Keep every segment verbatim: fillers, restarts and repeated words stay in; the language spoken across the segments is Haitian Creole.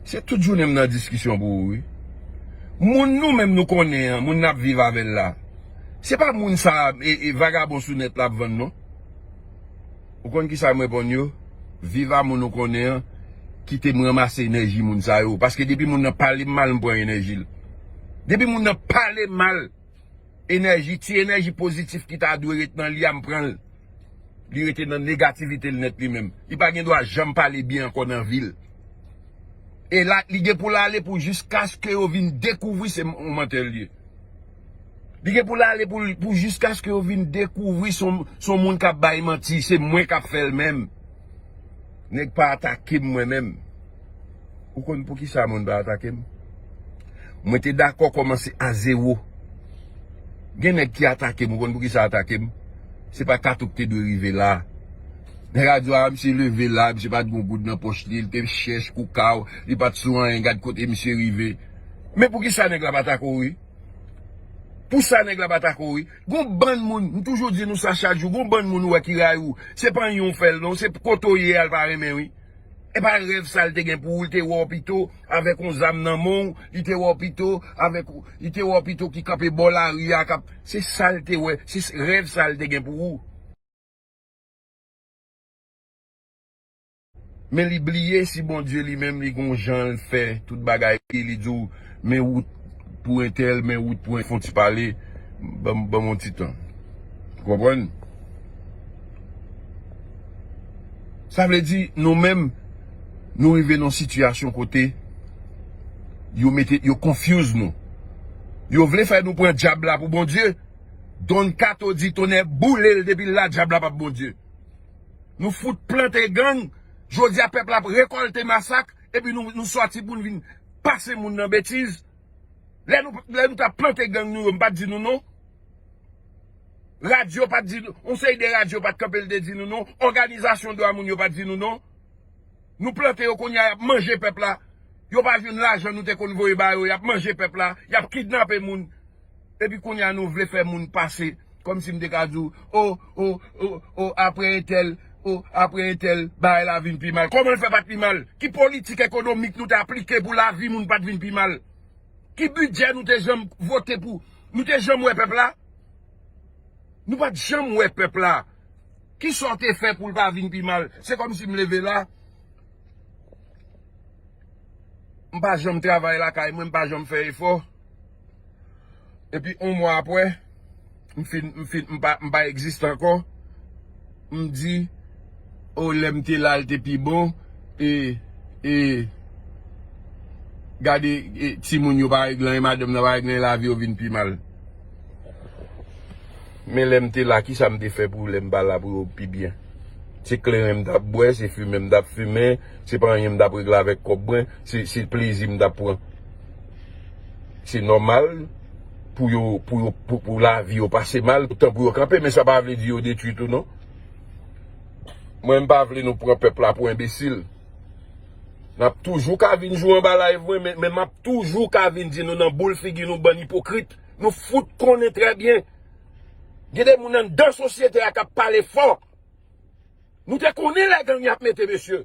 Se tout jounen m nan diskisyon pou ou, wi. Moun nou menm nou konnen an, moun n ap viv avè l la, se pa moun sa a, e, e, vagabon sou nèt la ap vann, non. Ou konn ki sa m reponn yo? Viv a moun ou konnen an, kite m ranmase enèji moun sa yo. Paske depi moun nan pale m mal, m pran enèji l. Depi moun nan pale m mal, enèji, ti enèji pozitif ki ta dwe ret nan li a, m pran l. Li rete nan negativite l nèt li menm. Li pa gen dwa janm pale byen ankò nan vi l. E la, li gen pou l ale pou jiskaske yo vin dekouvri se yon mantè l ye. Li gen pou l ale pou, pou jiskaske yo vin dekouvri se yon, se yon moun k ap bay manti, se mwen k ap fè l menm. Nèg pa atake m mwen menm. Ou konn poukisa moun pa atake m? Mwen te dakò kòmanse a zewo. Gen nèg ki atake m, ou konn poukisa atake m? Se pa Kato k te dwe rive la. Nèg a di, a, misye leve la, misye pa t gen goud nan pòch li, li te chèch koukaw, li pa t sou anyen, gad kote misye rive. Men poukisa nèg la pa atake w, wi? Pou sa nèg la pa atake w, wi. Gon bann moun, m toujou di nou sa chak jou, gon bann moun ou wè ki rayi w. Se pa anyen w fè l non, se kote w ye a l pa renmen, wi. E pa rèv sa l te gen pou ou, li te wè w pito avèk yon zam nan men w, li te wè w pito avèk, li te wè w pito ki kanpe bò lari a, k ap, se sa l te wè, se s-, rèv sa l te gen pou ou. Men li bliye si Bondye li menm li gon jan l fè tout bagay, li di w, men wout pou entèl, men wout pou en-, fon ti pale, ban m, ban m yon ti tan. Ou konprann? Sa vle di, nou menm, nou rive nan sitiyasyon kote yo mete, yo confuse nou. Yo vle fè nou pran dyab la pou Bondye. Don Kato di, tonnè boule l, depi l la, dyab la p ap Bondye. Nou fout plante gang, jodi a pèp la ap rekòlte masak, epi nou, nou sòti pou n vin pase moun nan betiz. Lè nou, lè nou t ap plante gang nou yo, m pa t di nou non. Radyo pa t di nou, yon seri de radyo pa t kanpe l te di nou non. Òganizasyon dwa moun yo pa t di nou non. Nou plante yo kounye a, y ap manje pèp la. Yo pa jwenn lajan nou te konn voye ba yo, y ap manje pèp la, y ap kidnape moun. Epi kounye a nou vle fè moun pase, kòmsi m te ka di w, o, o, o, o, apre entèl, o, apre entèl, bagay la vin pi mal. Kòman l fè pa t pi mal? Ki politik ekonomik nou te aplike pou lavi moun pa t vin pi mal? Ki bidjè nou te janm vote pou? Nou te janm wè pèp la? Nou pa t janm wè pèp la. Kisa w te fè pou l pa vin pi mal? Se kòmsi m leve la, m pa janm travay lakay mwen, m pa janm fè efò. Epi yon mwa apre, m fin, m fin, m pa, m pa egziste ankò. M di, o, lè m te la, l te pi bon. E, e, gade, e, timoun yo pa regle anyen, madanm nan pa regle anyen, lavi yo vin pi mal. Men lè m te la, kisa m te fè pou lè m pa la pou yo pi byen? Se kleren m t ap bwè, se fimen m t ap fimen, se pa anyen m t ap regle avèk kòb mwen, se, se plezi m t ap pran. Se nòmal pou yo, pou yo, pou, pou lavi yo pase mal, tan pou yo kanpe, men sa pa vle di yo detwi tou non. Mwen, m pa vle nou pran pèp la pou enbesil. N ap toujou ka vin jwe anba live mwen, men, men m ap toujou ka vin di nou nan boul figi nou, bann ipokrit. Nou fout konnen trè byen. Gen de moun anndan sosyete a k ap pale fò. Nou te konnen lè gang y ap mete, mesye.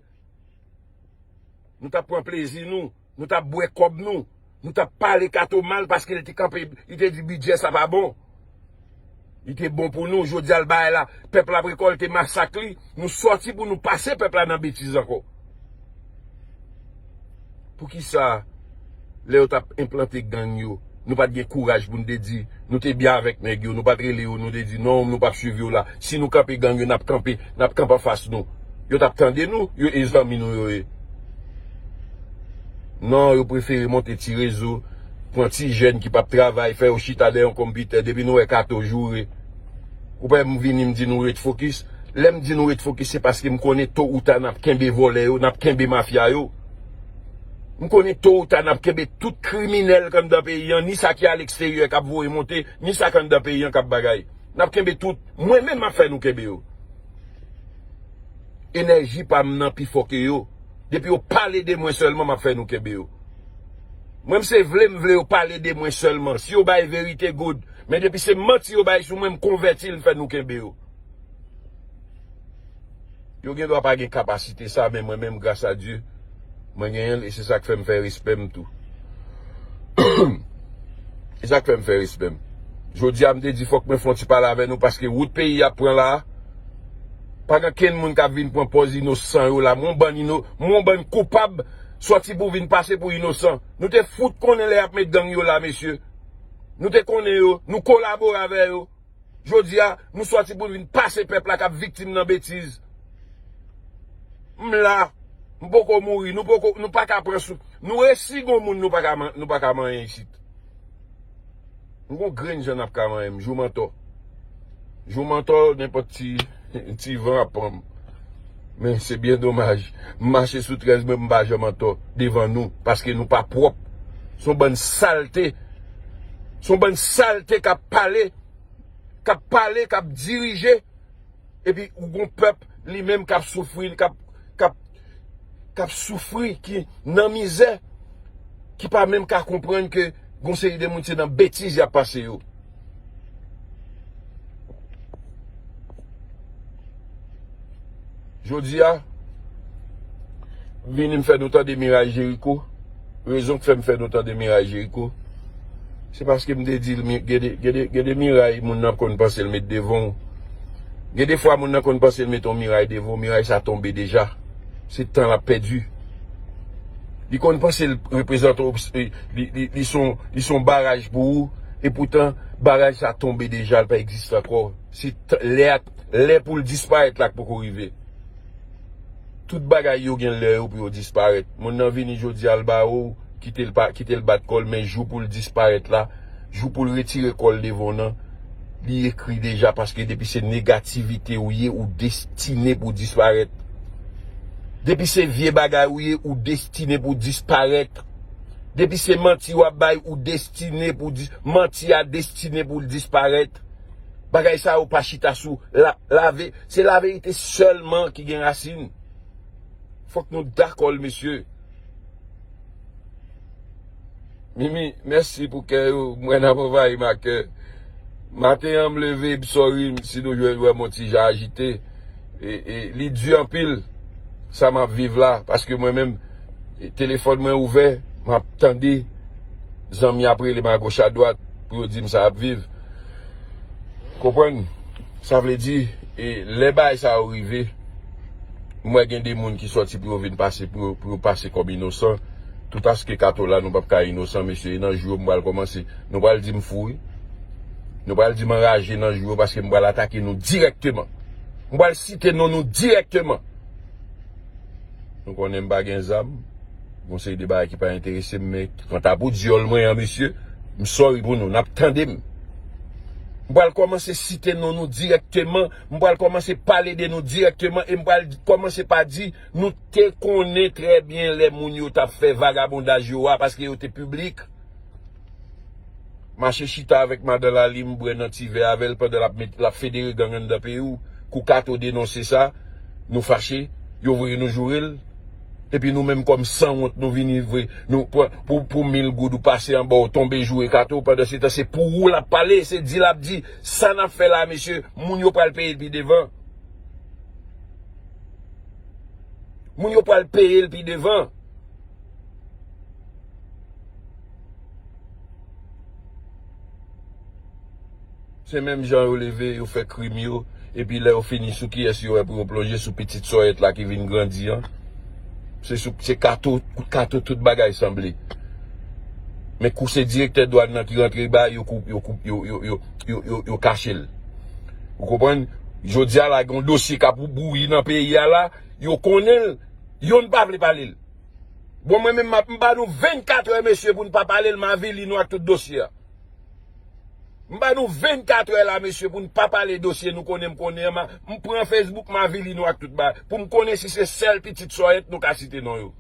Nou t ap pran plezi nou, nou t ap bwè kòb nou, nou t ap pale Kato mal paske li te kanpe, li te di bidjè sa pa bon. Li te bon pou nou, jodi a l bagay la, pèp la ap rekòlte masak li, nou sòti pou nou pase pèp la nan betiz ankò. Poukisa, lè yo t ap enplante gang yo, nou pa t gen kouraj pou n te di, nou te byen avèk nèg yo, nou pa t rele yo, nou te di, non, nou p ap swiv yo la. Si nou kanpe gang yo, n ap kanpe, n ap kanpe anfas nou. Yo t ap tande nou, yo e zanmi nou yo ye. Non, yo prefere monte ti rezo, pran ti jèn ki p ap travay, fè yo chita dèyè yon konpitè, depi nou wè Kato joure. Ou pa m vini m di nou ret fokis. Lè m di nou ret fokis, se paske m konnen to ou ta n ap kenbe vòlè yo, n ap kenbe mafya yo. M konnen to ou ta n ap kenbe tout kriminèl k anndan peyi an, ni sa ki aleksteryè k ap voye monte, ni sa k anndan peyi an k ap bagay. N ap kenbe tout. Mwen menm m ap fè nou kenbe yo. Enèji pa m nan pi fò ke yo. Depi yo pale de mwen sèlman, m ap fè nou kenbe yo. Mwen, m se vle m vle yo pale de mwen sèlman. Si yo bay verite, good. Men depi se manti yo bay sou mwen, m konvèti l, m fè nou kenbe yo. Yo gen dwa pa gen kapasite sa, men mwen menm, gras a Dye, mwen genyen l, e se sa k fè m fè respè m tou. E sa k fè m fè respè m. Jodi a, m te di fòk mwen fè yon ti pale avè nou, paske wout peyi a pran la a, pa gen kenn moun k ap vin pran pòz inosan yo la. Mwen yon bann ino-, mwen yon bann koupab sòti pou vin pase pou inosan. Nou te fout konnen lè y ap met gang yo la, mesye. Nou te konnen yo, nou kolabore avè yo. Jodi a, nou sòti pou n vin pase pèp la k ap viktim nan betiz. M la, m poko mouri, nou poko, nou pa ka pran sou, nou resi gon moun nou pa ka man-, nou pa ka manyen isit. M gon grenn jan n ap ka manyen m, jou m antò. Jou m antò, nenpòt ti, ti van ap pran m. Men se byen domaj, m mache sou trèz mwen, m pa janm antò devan nou, paske nou pa pwòp. Se yon bann salte. Se yon bann salte k ap pale, k ap pale, k ap dirije, epi ou gon pèp li menm k ap soufri, k ap, k ap, k ap soufri, ki nan mizè, ki pa menm ka konprann ke gon seri de moun se nan betiz y ap pase yo. Jodi a, vini m fè nou tande miray Jeriko. Rezon k fè m fè nou tande miray Jeriko, se paske m te di l, mi-, gen de, gen de, gen de miray moun nan konn panse l met devan w. Gen de fwa moun nan konn panse l met yon miray devan w, miray sa tonbe deja. Se tan l ap pèdi. Li konn panse l reprezante obs-, li, li, li son, li son baraj pou ou, epoutan baraj sa tonbe deja, l pa egziste ankò. Se t-, lè a, lè pou l disparèt la k poko rive. Tout bagay yo gen lè yo pou yo disparèt. Moun nan vini jodi a, l ba ou, kite l pa, kite l bat kò l, men jou pou l disparèt la, jou pou l retire kò l devan w nan, li ekri deja, paske depi se negativite ou ye, ou destine pou disparèt. Depi se vye bagay ou ye, ou destine pou disparèt. Depi se manti w ap bay, ou destine pou dis-, manti a destine pou l disparèt. Bagay sa yo pa chita sou la, lave-, se laverite sèlman ki gen rasin. Fòk nou dakò l, mesye. Mimi, mèsi pou kè yo. M wè n ap anvayi m ak kè. Maten an, m leve, m sòri, m, si nou jwenn wè m yon ti jan ajite. E, e, li di anpil, sa m ap viv la, paske mwen menm, e, telefòn mwen ouvè, m ap tande zanmi ap rele m agoch adwat pou yo di m sa ap viv. Konprann? Sa vle di, e, lè bagay sa yo rive, m wè gen de moun ki sòti pou yo vin pase, pou yo, pou yo pase kòm inosan. Tout paske Kato la, nou p ap ka inosan, mesye. E nan jou yo, m pral kòmanse. Nou pral di m fou, wi. Nou pral di m anraje nan jou yo, paske m pral atake nou dirèkteman. M pral site non nou dirèkteman. Nou konnen m pa gen zam. Gon seri de bagay ki pa enterese m, men kanta pou dyòl mwen an, mesye, m sòri pou nou, n ap tande m. M pral kòmanse site non nou dirèkteman, m pral kòmanse pale de nou dirèkteman, e m pral kòmanse pa di, nou te konnen trè byen lè moun yo t ap fè vagabondaj yo a, paske yo te piblik. Mache chita avèk madan Lali, m bwè nan ti vè avè l pandan l ap met, l ap federe gang anndan peyi w. Kou Kato denonse sa, nou fache, yo voye nou joure l. Epi nou menm kòm sanwont, nou vini vre, nou pran, pou, pou mil goud ou pase anba w tonbe joure Kato, pandan se tan se pou ou l ap pale, se di l ap di, sa n ap fè la, mesye, moun yo pral peye l pi devan. Moun yo pral peye l pi devan. Se menm jan yo leve, yo fè krim yo, epi lè yo fini sou kiyès yo wè pou yo plonje, sou pitit sòyèt la ki vin grandi an. Se sou, se Kato, Kato tout bagay sanble. Men kou se direktè dwàn nan ki rantre ba yo, kou-, yo, kou-, yo, yo, yo, yo, yo, yo kache l. Ou konprann? Jodi a la, gen yon dosye k ap bouyi nan peyi a la, yo konnen l, yonn pa vle pale l. Bon, mwen menm, m ap, m ba nou vennkat è, mesye, pou n pa pale l, m avili nou ak tout dosye a. M ba nou vennkat è la, mesye, pou n pa pale dosye nou konnen m konnen an, m, m pran Facebook, m avili nou ak tout bagay. Pou m konnen si se sèl pitit sòyèt nou ka site non yo.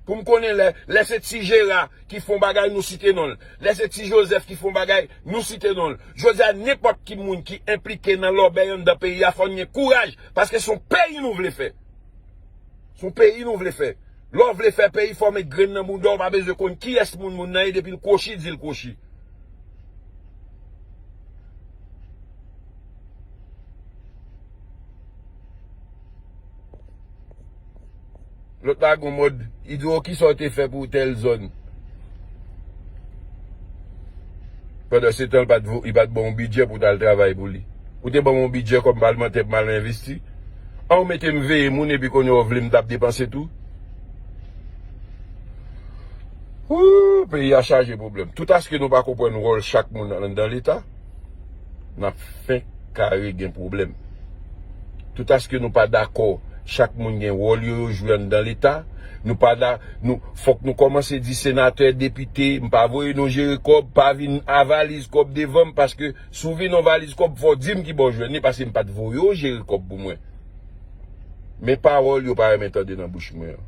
Pou m konnen lè, lè se ti Jera ki fè yon bagay, nou site non l. Lè se ti Jozèf ki fè yon bagay, nou site non l. Jodi a, nenpòt ki moun ki enplike nan lòbèy anndan peyi a, fò n gen kouraj, paske se yon peyi nou vle fè. Se yon peyi nou vle fè. Lè w vle fè peyi, fò w met grenn nan bouda w, pa bezwen konn kiyès moun moun nan ye, depi l kwochi, di l kwochi. Lòt la gon mòd, li di w kisa w te fè pou tèl zòn. Pandan se tan, li pa t vo- li pa t ban w bidjè pou w t al travay pou li. Ou te ban m yon bidjè kòm palmantè pou m al envesti. An, ou mete m veye moun epi kounye a w vle m t ap depanse tou. Wou, peyi a chaje pwoblèm. Tout aske nou pa konprann wòl chak moun anndan Leta, n ap fenk kare gen pwoblèm. Tout aske nou pa dakò, chak moun gen wòl yo yo jwe anndan Leta. Nou pa da, nou, fòk nou kòmanse di senatè, depite, m pa voye non jere kòb, pa vin a valiz kòb devan m, paske si w vin yon valiz kòb, fò w di m ki bò w jwenn li, paske m pa t voye w jere kòb pou mwen. Men pawòl yo pa renmen tande nan bouch mwen an.